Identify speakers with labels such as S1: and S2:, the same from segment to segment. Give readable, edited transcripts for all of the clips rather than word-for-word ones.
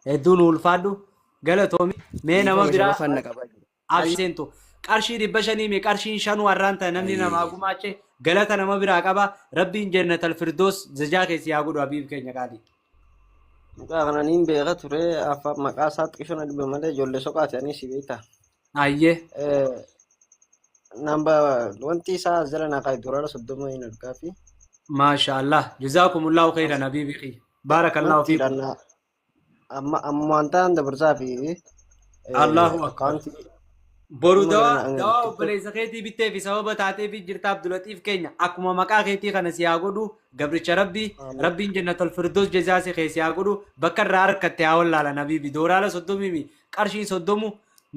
S1: Hedduu nu ulfaadhu. Galatoomi. Mee nama
S2: Dhiifama
S1: biraa
S2: shamaffaan na qabaa jira.
S1: abseentu. Qarshii 500 mi qarshiin shanuu har'aan tana namni namaa gumaache galata nama biraa qaba. Rabbiin jannatal firdoos jajaa keessi haa godhu habiib keenya qaalii.
S2: Mucaa kana niin beeka ture afaan maqaa isaa xiqqisho na dhibe malee ijoollee soqaati anis si beekta.
S1: Ayyee.
S2: Namba wanti isaa as jala naa kaa'i doolaara 30 hin argaa fi
S1: Maasha Allah. Jazaakumullahu khairan habiibi kiyya. Baarakallahu fiikum.
S2: wantiidhaan amma ammaan ta'an dabarsaa fi
S1: Allahu akbar.
S2: akkaawuntii
S1: Boru
S2: amma
S1: dawaa
S2: kana
S1: dawaa obboleessa keetii bittee fi sababa taateef jirta Abdulatiif keenya akkuma maqaa keetii kana si haa godhu gabricha rabbii rabbiin jannatul firdoos jazaa si kee si haa godhu bakka irraa harkatte haa wallaalan habiibi dooraala soddomii qarshii 30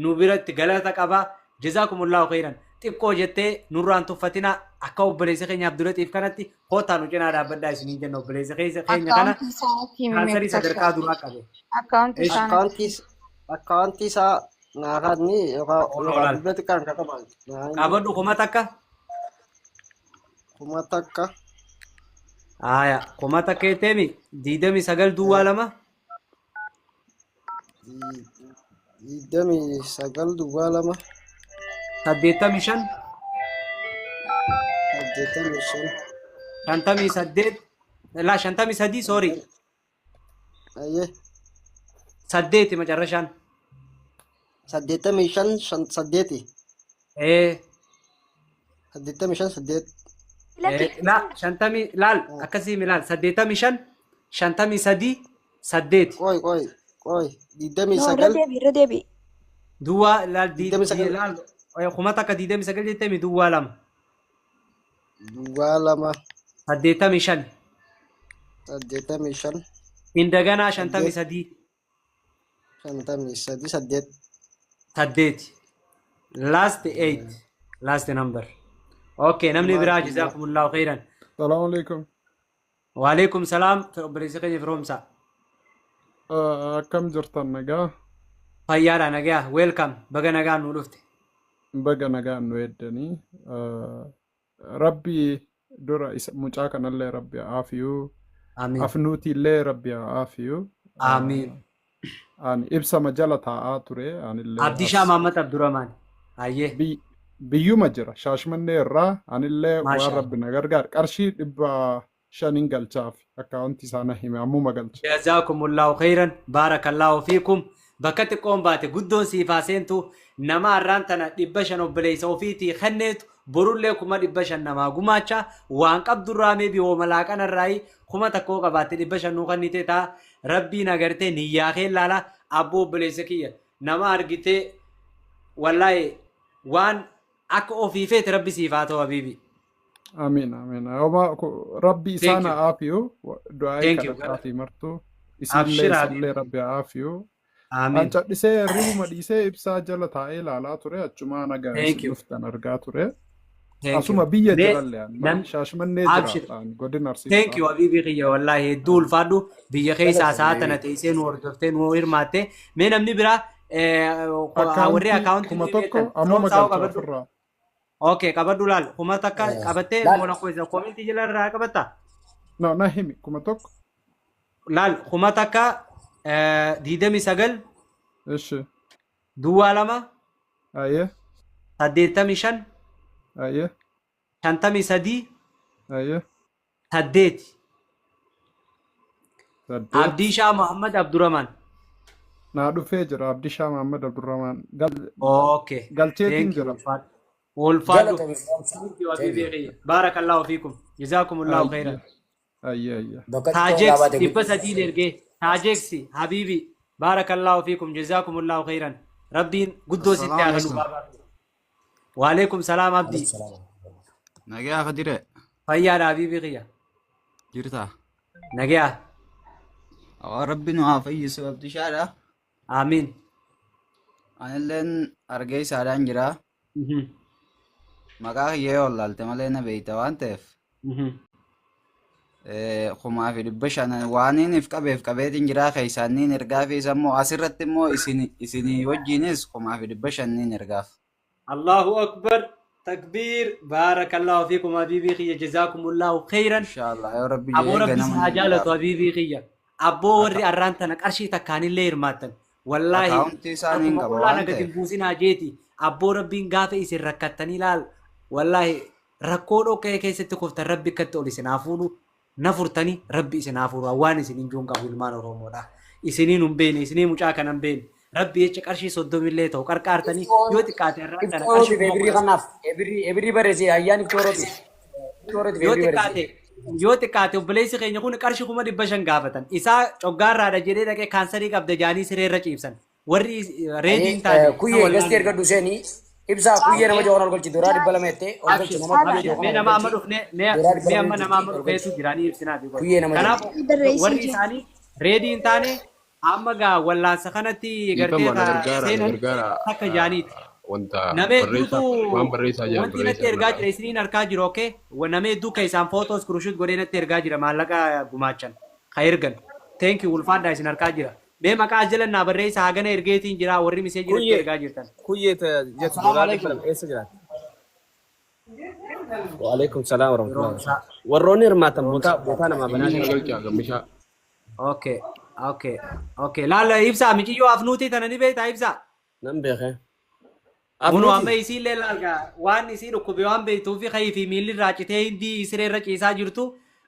S1: nu biratti galata qaba jazaakumullahu khairan xiqqoo jettee nurraan tuffatina akka obboleessa keenya Abdulatiif kanatti kottaa nu cinaa dhaabbadhaa isiniin jenna obboleessa keenya kana
S3: Akkaawuntii isaa natti himi
S1: kaansarii sadarkaa
S3: Mektasha.
S1: duraa qabe.
S3: Akkaawuntii isaa natti
S2: akkaawuntii akkaawuntii isaa naa kaadni yookaan
S1: Ola
S2: yookaan
S1: olaal.
S2: bilbila xiqqaan kan qaban naa himi
S1: Qabadhu 1000.
S2: 1000.
S1: Aya, 1000 jetteemi 29 duwwaa 2
S2: 29 duwwaa 2
S1: 85
S2: 85
S1: 58 laa 53 sorry
S2: Ayyee.
S1: 8 macarrashaan.
S2: 85 8.
S1: Ee
S2: 85 8.
S3: Lakki
S1: laa shantamii laal akkasii milaal 85 53 8.
S2: Qoy qoy qoy digdamii
S3: No, irra
S2: sagal
S3: deebi, irra deebi.
S1: Duwwaa laal
S2: 29.
S1: Laal 1029 jettemi duwwaa 2
S2: duwwaa 2
S1: 85
S2: 85
S1: indaganaa shantamii
S2: 8
S1: sadii
S2: 53 8.
S1: 8 last eight last number. Okay, namni biraa jazaakumullahu khairan.
S4: Salaamu alaikum.
S1: Waalaikum salaam obboleessa keenya Firoomsaa.
S4: Akkam jirtan, nagaa?
S1: Fayyaadha, nagaa. Welcome, baga nagaan nu dhufte.
S4: Baga nagaan nu eeddanii. Rabbi dura isa mucaa kanallee Rabbi haa aafiyuu.
S1: Amiin.
S4: Afnuutiillee Rabbi haa aafiyuu.
S1: Amiin.
S4: Ani ibsama jala taa'aa ture. Anillee
S1: Abdishaa
S4: as
S1: Mahammad Abdurrahmaan. Hayyee.
S4: Biyyuma jira. Shaashmannee irraa anillee
S1: Maasha
S4: waan
S1: Allah.
S4: Rabbi na gargaar. Qarshii 500n galchaaf akkaawuntii isaa na hime ammuma galcha.
S1: Jazaakumullahu khairan baarakallahu fiikum. Bakka xiqqoon baate guddoon siif haa seentu. Nama har'aan tana 500 obboleessa ofiitii kenneetu borullee 500,000 namaa gumaacha. Waan qabdurraa meebi hooma laaqanarraayi 1000 qabaatte 500 nuu kennitee ta'a. Rabbiin agartee niyyaa kee laala abboo obboleessa kiyya nama argitee wallaahi waan akka ofii feete rabbi siif haa ta'u habiibi.
S4: Amiin amiin. Homa Rabbi
S1: Thank
S4: isaan
S1: you.
S4: haa aafiyu. Du'aa'ii
S1: Thank you.
S4: kadhadhaa fi martuu. Isiillee
S1: Abshir
S4: isillee
S1: habiibi.
S4: Rabbi haa aafiyu. An
S1: Amiin.
S4: cadhisee ribuma dhiisee ibsaa jala taa'ee ilaalaa ture achumaa nagaa
S1: Thank
S4: isin
S1: you.
S4: dhuftan argaa ture.
S1: Thank you.
S4: Asuma biyya
S1: Mee
S4: jirallee an
S1: nam
S4: Shaashmannee
S1: abshir.
S4: jiraadha an godina Arsii
S1: Thank
S4: irraa.
S1: you habiibii kiyya wallaahi hedduu ulfaadhu biyya keessaa sa'a tana teessee nu hordoftee nu hirmaatte. Mee namni biraa warri
S4: Akkaawuntii
S1: akkaawuntii
S4: kuma
S1: nu
S4: tokko
S1: beektan
S4: ammuma
S1: firoomsaa hoo
S4: galcha
S1: qabadhu.
S4: ofirraa.
S1: Okay, qabadhu laal 1000 qabattee
S5: Laal.
S1: moona koo koomentii jala irraa qabatta.
S4: No, na himi 1000.
S1: Laal 1029
S4: Ishi.
S1: duwwaa 2
S4: Ayyee.
S1: 85
S4: Ayyee.
S1: 53
S4: Ayyee.
S1: 8.
S4: 8.
S1: Abdiishaa Muhammad Abdurrahman.
S4: Naa dhufee jira Abdishaa Mahammad Abdurrahman.
S1: Okay.
S4: Galcheetiin
S1: Thank you.
S4: jira.
S1: Ulfaadhu. Ulfaadhu.
S5: Galatoomi Firoomsaa.
S1: Thank you
S5: Thank
S1: habiibii
S5: you.
S1: kiyya. Baarakallahu fiikum. Jazaakumullahu khairan.
S4: Ayyee ayyee ayyee.
S5: Bakka xiqqoon
S1: Taajeeks
S5: gabaate
S1: dhibba
S5: guddaa.
S1: sadiin ergee. Taajeeksi habiibi. Baarakallahu fiikum. Jazaakumullahu khairan. Rabbiin guddoo sitti
S6: Assalaamu
S1: haa kennu
S6: alaikum.
S1: baabaa. Waalaikum salaam Abdii.
S6: Nagaa Khadire
S1: Fayyaadha habiibii kiyya.
S6: jirta.
S1: Nagaa.
S6: Awaa Rabbi nu haa fayyisu Abdishaadha.
S1: Amiin.
S6: Anilleen argee isaadhaan jira. Maqaa kiyya yoo wallaalte malee na beeyta waan ta'eef. 1500 waaniin qabeef qabeetiin jira keessaaniin ergaa fi isa immoo asirratti immoo isin isinii wajjinis 1500niin ergaaf.
S1: Allahu akbar takbiir baarakallahu fiikum habiibii kiyya jazaakumullahu khairan.
S6: Inshaallah yoo Rabbi
S1: Aboo
S6: jedhee
S1: rabbi si
S6: ganama
S1: haa
S6: niin
S1: jaalatu
S6: ergaaf.
S1: habiibii kiyya. Abboo warri arraan tana qarshii takkaanillee hirmaattan. Wallaahi
S6: Akaawuntii isaanii hin
S1: akkuma
S6: qaba
S1: qullaan
S6: waan
S1: gadi hin
S6: ta'eef.
S1: buusinaa jeeti. Abboo rabbiin gaafa isin rakkattanii laal. Wallaahi rakkoo dhoqqee keessatti kuftan rabbi akkatti ol isin haa fuudhu. Na furtanii rabbi isin haa fuudhu. Waan isin hin juun qabu ilmaan Oromoodha. Isiniin hin beekne, isinii mucaa kana hin beekne. Rabbi jecha qarshii 30llee ta'u qarqaartanii yoo xiqqaate arraan tana
S5: Iftuu
S1: qarshii
S5: orootiif
S1: kuma
S5: ebirii
S1: kudha
S5: kanaaf ebirii barreesse ayyaan iftuu orootiif. Iftuu orootiif
S1: yoo
S5: ebirii barreesse.
S1: xiqqaate yoo xiqqaate obboleessi keenya kun qarshii 500,000 gaafatan. Isaa coggaarraadha jedhee dhaqee kaansarii qabda jaanii sireerra ciibsan. Warri reediin taate isa
S5: Kuyyee gastii
S1: wallaalu.
S5: ergadhu seenii ibsaa kuyyee nama joona ol galchi duraa 200 jettee ol galchi nama
S1: Abshir
S5: kuyyee
S1: abshir
S5: joona
S1: mee
S5: ol
S1: nama amma
S5: galchi
S1: dhufne mee
S5: duraa dhibba
S1: mee
S5: lama
S1: amma nama
S5: jettee
S1: amma
S5: ol galchi
S1: dhufeetu jiraanii ibsinaa fi godhe.
S5: kuyyee nama
S1: Kanaaf
S5: joona.
S3: Barreessii
S1: warri
S3: jira.
S1: isaanii reediin taane amma gaa wallaansa kanatti gartee
S7: Dhiifama na
S1: ka
S7: gargaara na
S1: seenan
S7: gargaara
S1: takka jaaniiti.
S7: wanta
S1: Nama
S7: barreessaa
S1: hedduutu
S7: waan barreessaa jiran
S1: wanti natti
S7: barreessaa
S1: ergaa
S7: irraa.
S1: jira isiniin harkaa jiru okay? Nama hedduu ka isaan footoo iskiriishuut godhee natti ergaa jira maallaqa gumaachan ka ergan. Thank you ulfaadhaa isin harkaa jira. Mee maqaa as jala naa barreessa hagana ergeetiin jira warri miseejii natti
S8: Kuyyee
S1: ergaa jirtan.
S8: kuyyee jettu
S9: Assalamu
S8: doolaara
S9: alaikum.
S8: 200 eessa jiraatti? Waalaikum salaam warahmatullahi
S1: Firoomsaa.
S8: wabarakatuh. Warroonni hirmaatan bootaa
S1: Firoomsaa.
S8: bootaa namaa banaa
S7: Inni na
S8: jira.
S7: galchaa gammishaa.
S1: Okay, okay, okay. Laala ibsaa miciyyoo afnuutii tana ni beektaa ibsaa.
S8: Nan beekee.
S1: Kunoo amma
S8: Afnuuti.
S1: isiillee laalgaa waan isii dhukkube waan beektuu fi kayii fi miilli irraa citee hindii siree irra ciisaa jirtu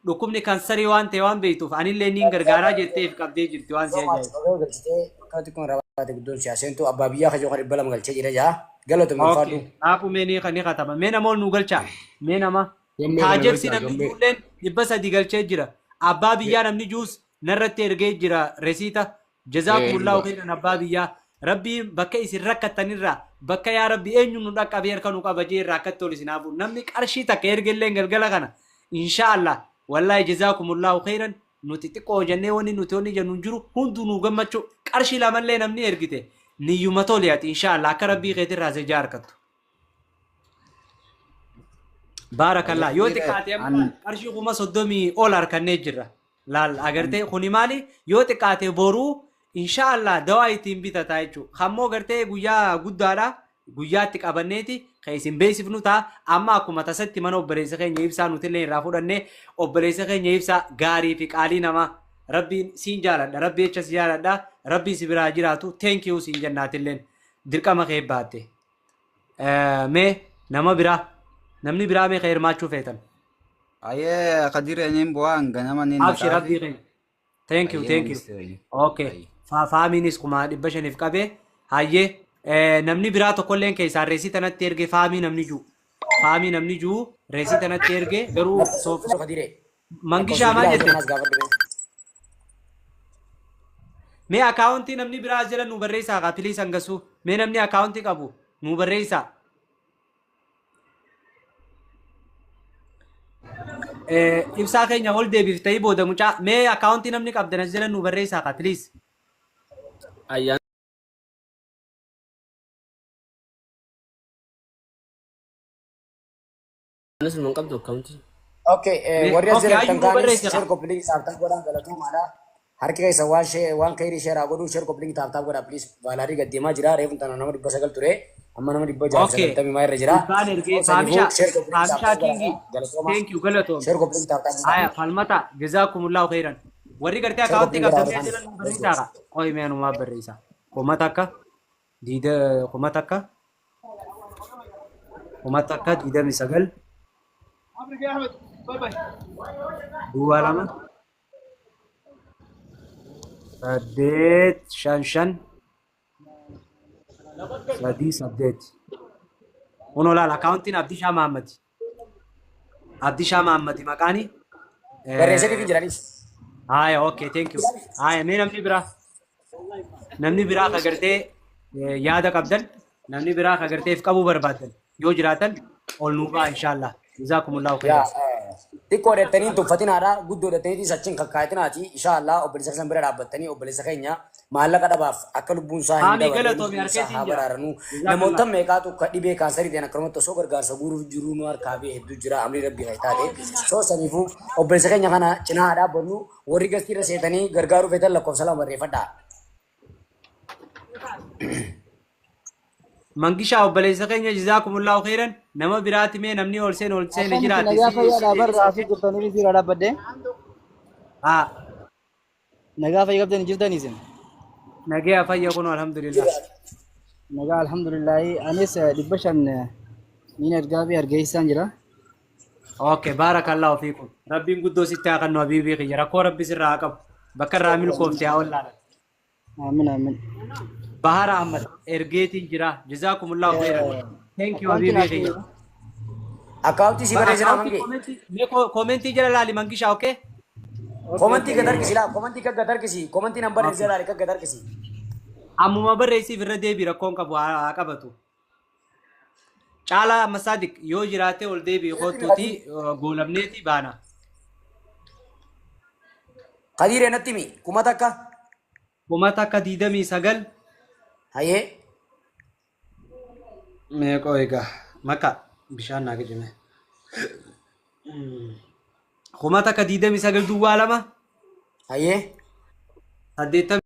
S1: dhukkubni kansarii waan ta'e waan beektuuf anillee niin gargaaraa jetteef qabdee jirti waan si
S5: Yoo maati
S1: ajaa'ibu.
S5: qabee galchitee akka xiqqoon irraa baate guddoon siyaaseentu abbaa biyyaa kajoo kan 200 galchee jira jaa galatoomi
S1: Okay,
S5: ulfaadhu.
S1: dhaapu mee ni katama. Mee nama ol nu galchaa. Mee nama
S7: Gammee kana
S1: taajebsi
S7: galchaa
S1: namni
S7: gammee.
S1: juulleen 300 galchee jira. Abbaa biyyaa namni juus narratti ergee jira resiita. Jazaakumullahu
S7: Dhugaa.
S1: khairan abbaa biyyaa. Rabbii bakka isin rakkattanirraa bakka yaa rabbi eenyu nu dhaqqabee harka nu qaba jee irraa akkatti ol isin haa fuudhu. Namni qarshii takka ergellee galgala kana inshaallah wallaahi jazaakumullahu khairan nuti xiqqoo jennee wanni nuti wanni jennu hin jiru hunduu nu gammachuu qarshii lamallee namni ergite niyyuma tole ati inshaallah akka rabbii keetirraa sejaa harkattu. Baarakallaa yoo
S6: Ajaa'ibsiidha.
S1: xiqqaate amma
S6: An
S1: qarshii 30,000 ol harkannee jirra. Laal agartee kuni maali yoo xiqqaate boruu inshaallah dawaa ittiin bitataa jechuudha. Kammoo gartee guyyaa guddaadha guyyaatti qabanneeti kan isin beeksifnu ta'a amma akkuma tasatti mana obboleessa keenya ibsaa nutillee irraa fudhannee obboleessa keenya ibsaa gaarii fi qaalii namaa rabbiin siin jaaladha rabbi jecha si jaaladha rabbiin si biraa jiraatu thank you siin jennaatilleen dirqama kee baatte. Mee nama biraa namni biraa mee kan hirmaachuu feetan.
S6: Ayyee Kadireen bu'aan ganama niin
S1: Abshir
S6: naqaafi.
S1: rabbii keenya. Thank you,
S6: Ayyee
S1: thank you.
S6: ministeerri.
S1: Okay.
S6: Ayyee.
S1: Faamiinis 500,000 qabee hayyee namni biraa tokkolleen keessaa reesii tanatti erge faamii namni jiru. Faamii namni jiru reesii tanatti erge garuu soof
S5: Kadiree.
S1: mangishaa maal
S5: Lakkoofsa
S1: jette?
S5: kanaas gaafadhu mee.
S1: Mee akaawuntii namni biraa as jala nu barreessaa kaa piliis hangasuu. Mee namni akaawuntii qabu nu barreessaa. Ibsaa keenya ol deebiftee booda mucaa mee akaawuntii namni qabdan as jala nu barreessaa kaa piliis.
S8: Ayyaan sun qabdu akkaawuntii.
S5: Okay,
S1: Mee
S5: warri as
S1: okay
S5: jala jirtan
S1: hayyuu nu
S5: kaanis
S1: barreessi
S5: share
S1: kaa.
S5: copy link taaf taaf godhaa galatoomaadha. Harki keessa waan share waan kayrii share haa godhu share copy link taaf taaf godhaa please. Vaalaarii gad deemaa jira reefu tana nama 900 ture amma nama
S1: Okay.
S5: 690 maa irra jira.
S1: Dhibbaan ergee
S5: Saniifuu
S1: faamishaa
S5: share copy link taaf
S1: faamishaa
S5: taaf godhaa
S1: kiingii.
S5: galatoomaa.
S1: Thank you galatoom.
S5: Share copy link taaf taaf godhaa.
S1: Haya falmata jazaakumullahu khairan. Warri gartee
S5: Share copy
S1: akaawuntii
S5: link godhaa
S1: qabdan mee
S5: warri
S1: jala nu
S5: kaanis.
S1: barreessaa kaa. Qoy mee anumaa barreessaa. Kuma 1 diida 1000 1029 02 8 5 5 3 8. Kunoo laala akaawuntiin Abdishaa Mahammadi. Abdishaa Mahammadi maqaani.
S5: Barreessanii fi jiranis.
S1: Haya okay thank you. Haya mee namni biraa namni biraa ka gartee yaada qabdan namni biraa ka gartee if qabuu barbaaddan yoo jiraatan ol nuu ba'a inshaallah. Jazaakumullahu
S5: Yaa
S1: khairan.
S5: xiqqoo dheettanii tuffatinaadha guddoo dheettaniitis achiin kakkaa'atinaati inshaallah obboleessa keessan bira dhaabbattanii obboleessa keenya maallaqa dhabaaf akka lubbuun isaa hin
S1: Haamii
S5: dabarre
S1: galatoomi
S5: lubbuun isaa
S1: harkeetiin
S5: haa
S1: jira.
S5: baraaranuu
S1: Jazaakallah.
S5: namoota meeqaatu akka dhibee kaansarii ta'an akkanumatti osoo gargaarsa guuruuf jiruu nu harkaa fi hedduu jira amrii rabbii kan taate soo saniifuu obboleessa keenya kana cinaa haa dhaabbannu warri gastii irra seetanii gargaaruu feetan lakkoofsa 2 barreeffadhaa.
S1: Mangishaa obboleessa keenya jazaakumullahu khairan nama biraati mee namni ol seene ol seene
S9: Akkamitti
S1: jiraate
S9: nagaa
S1: si
S9: fayyaadhaa
S1: si
S9: barra
S1: deebisa.
S9: asii jirtanii fi siira dhaabbadde.
S1: Haa
S7: Nagaa fayya qabdanii jirtanii isin?
S1: Nagaya fayya kun alhamdulillah.
S7: Nagaa alhamdulillahi. Anis 500 niin ergaa fi argeessaan jira.
S1: Okay, baarakallahu fiikum. Rabbiin guddoo sitti haa kennu habiibii kiyya. Rakkoo rabbi sirraa haa qabu. Bakka irraa milkoofte haa wallaalan.
S7: Aamin aamin.
S1: Bahar Ahmad ergeetiin jira. Jazaakumullahu khairan. Thank you
S7: Akkaawuntiin
S1: habiibii
S7: hafi.
S1: kiyya.
S5: Akkaawuntii si barreessinaa
S1: Akkaawuntii
S5: mangee.
S1: koomentii mee koomentii jala laali mangishaa okay?
S7: Okay
S5: Komantii
S7: okay.
S5: gad harkisi laa. Komantii gad harkisi. Komantii nan barreessee
S1: Okay.
S5: laali gad harkisi.
S1: Ammuma barreessiif irra deebii rakkoon qabu haa qabatu. Caalaa Masaadik yoo jiraate ol deebii kottuuti goolabneeti baana.
S5: Kadiiree natti himi. 1000.
S1: 1029.
S5: Hayyee.
S1: Meeqoo egaa maka bishaan naa gijime. 1029 02.
S5: Hayyee.
S1: 80.